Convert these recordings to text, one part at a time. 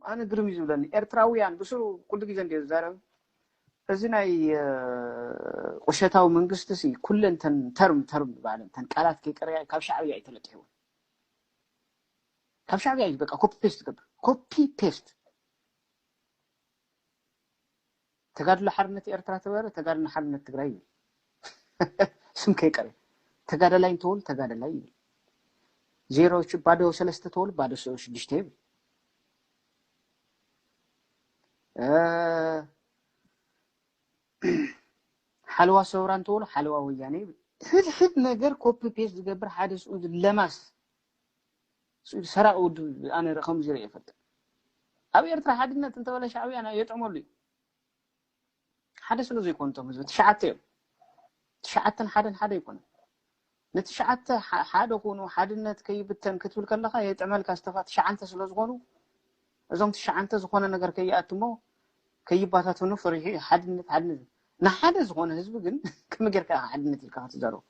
ኣነ ግርም እዩ ዝብለኒ። ኤርትራውያን ብስሩ ኩሉ ግዜ እንደ ዝዛረብ፣ እዚ ናይ ቁሸታዊ መንግስቲ ሲ ኩለን ተን ተርም ተርም ባለ ተን ቃላት ከይቀረያ ካብ ሻዕብያ እዩ ተለቂሕዎ። ካብ ሻዕብያ እዩ በቃ ኮፒ ፔስት ትገብር። ኮፒ ፔስት። ተጋድሎ ሓርነት ኤርትራ ተበረ፣ ተጋድሎ ሓርነት ትግራይ ይብል። ስም ከይቀረ ተጋዳላይ እንተወሉ ተጋዳላይ ይብል። ዜሮ ባዶ ሰለስተ ተወሉ ባዶ ሽዱሽተ ይብል። ሓለዋ ሰውራ እንተወሉ ሓለዋ ወያነ ይብል። ሕድሕድ ነገር ኮፒ ፔስት ዝገብር ሓደ ስኡ ለማስ፣ ሰራቂ ውድብ ኣነ ከምዚ ርእ ይፈልጥ። ኣብ ኤርትራ ሓድነት እንተበለ ሻዕብያ የጥዕመሉ እዩ። ሓደ ስለ ዘይኮኑ እቶም ህዝቢ ትሽዓተ እዮም። ትሽዓተን ሓደን ሓደ ኣይኮነን። ንትሽዓተ ሓደ ኮኑ ሓድነት ከይብተን ክትብል ከለካ የጥዕመልካ ዝተፋ ትሽዓንተ ስለ ዝኾኑ፣ እዞም ትሽዓንተ ዝኾነ ነገር ከይኣትሞ ከይባታተኑ ፈሪሑ እዩ። ሓድነት ሓድነት ንሓደ ዝኾነ ህዝቢ ግን ከመይ ጌርካ ሓድነት ኢልካ ክትዘረቡ?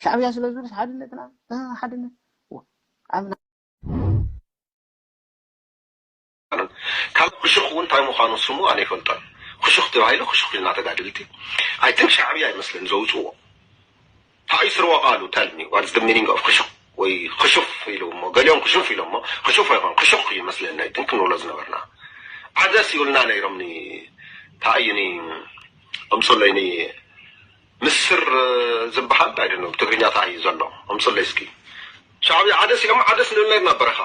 ሻዕብያ ስለ ዝብልስ ሓድነትና ሓድነት ኣብ ካብ ክሹኽ እውን እንታይ ምዃኑ ስሙ ኣነ ይፈልጦን። ክሹኽ ተባሂሉ ክሹኽ ኢልና ተጋደልቲ ኣይ ቲንክ ሻዕብያ ኣይመስልን ዘውፅዎ። እንታይ ስርወ ቃሉ? Tell me what's the meaning of ክሹኽ ወይ ክሹፍ ኢሉ እሞ ገሊኦም ክሹፍ ኢሎሞ ክሹፍ ኣይኮን ክሹኽ ይመስለኒ። ኣይ ቲንክ ንብሎ ዝነበርና ዓደስ ይብልና ነይሮም። ኒ ታይኒ እምፅለይኒ ምስር ዝበሃል ኣይደለም ትግርኛ ታይ ዘሎ? ኣምፅለይ እስኪ። ሻዕብያ ዓደስ ኢሎም ዓደስ ንብል ነርና በረኻ።